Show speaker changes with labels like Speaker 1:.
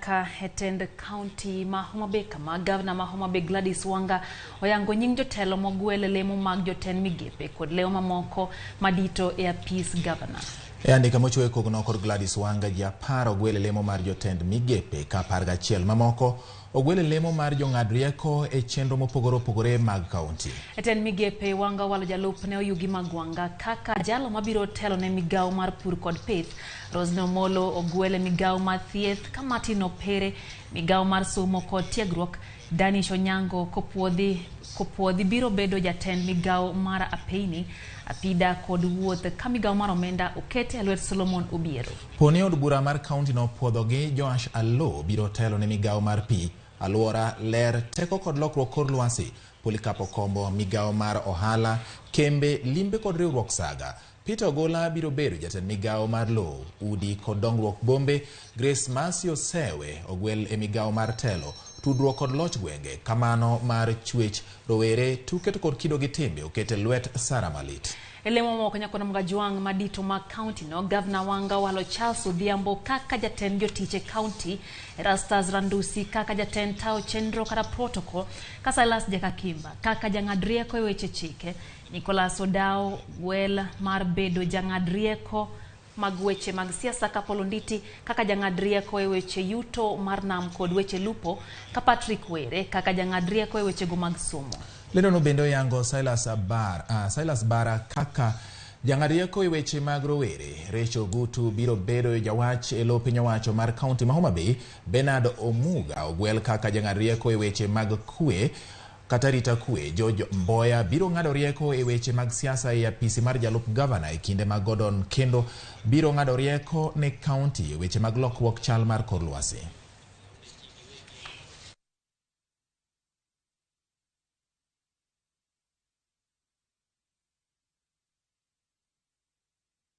Speaker 1: Nyaka e tend kaunti ma Homa Bay kama gavana ma Homa Bay Gladys Wanga oyango nying jotelo mogwel e lemo mag jotend migepe kod lemo mamoko madito e apis gavana.
Speaker 2: E andika mochiw e kogno kod Gladys Wanga, ji 10 ogwel e lemo mar jotend migepe ka 11 mamoko ogwel e lemo mar jong'ad rieko e chenro mopogore opogore mag kaunti.
Speaker 1: E tend migepe, Wanga owalo jalupne Oyugi Magwanga kaka jalo mabiro telo ne migawo mar pur kod pith. Roselyn Omolo ogwel e migawo mar thieth ka Martin Opere migawo mar somo kod tiegruok. Danish Onyango kopuodhi biro bedo jatend migawo mar apeyni, apida kod wuoth ka migawo mar omenda oket e lwet Solomon Obiero.
Speaker 2: Poni od bura mar kaunti no puodhogi, Joash Allo biro telo ne migawo mar pi, alwora, ler, teko kod lokruok kor lwasi. Polycarp Okombo migawo mar ohala, kembe, limbe kod riwruok saga. Peter Ogola biro bedo jatend migawo mar lowo, udi kod dongruok bombe. Grace Masio Sewe ogwel e migawo mar telo, tudruok kod loch gwenge. Kamano mar chwech rowere, tuke to kod kido gi timbe oket e lwet Sara Malit.
Speaker 1: E lemo moko nyakona Mgajwang' madito mag kaunti no, Gavana Wanga owalo Charles Odhiambo kaka jatend jotich e kaunti, Erastus Randusi kaka jatend tayo chenro kata protocol, ka Silas Jakakimba kaka jang'ad rieko e weche chike, Nicholas Odao gwel mar bedo jang'ad rieko mag weche mag siasa ka Paul Onditi kaka jang'ad rieko e weche yuto mar nam kod weche lupo, ka Patrick Were kaka jang'ad rieko e wechego mag somo.
Speaker 2: Lendono bende oyango Silas Bara kaka jang'ad rieko e weche mag rowere. Rachel Gutu biro bedo jawach e lo piny owacho mar kaunti ma Homa Bay. Bernard Omuga ogwel kaka jang'ad rieko e weche mag kwe kata rita kwe. George Mboya biro ng'ado rieko e weche mag siasa e apisi mar jalup gavana e kinde mag Gordon, kendo biro ng'ado rieko ne kaunti e weche mag lokruok chal mar kor lwasi.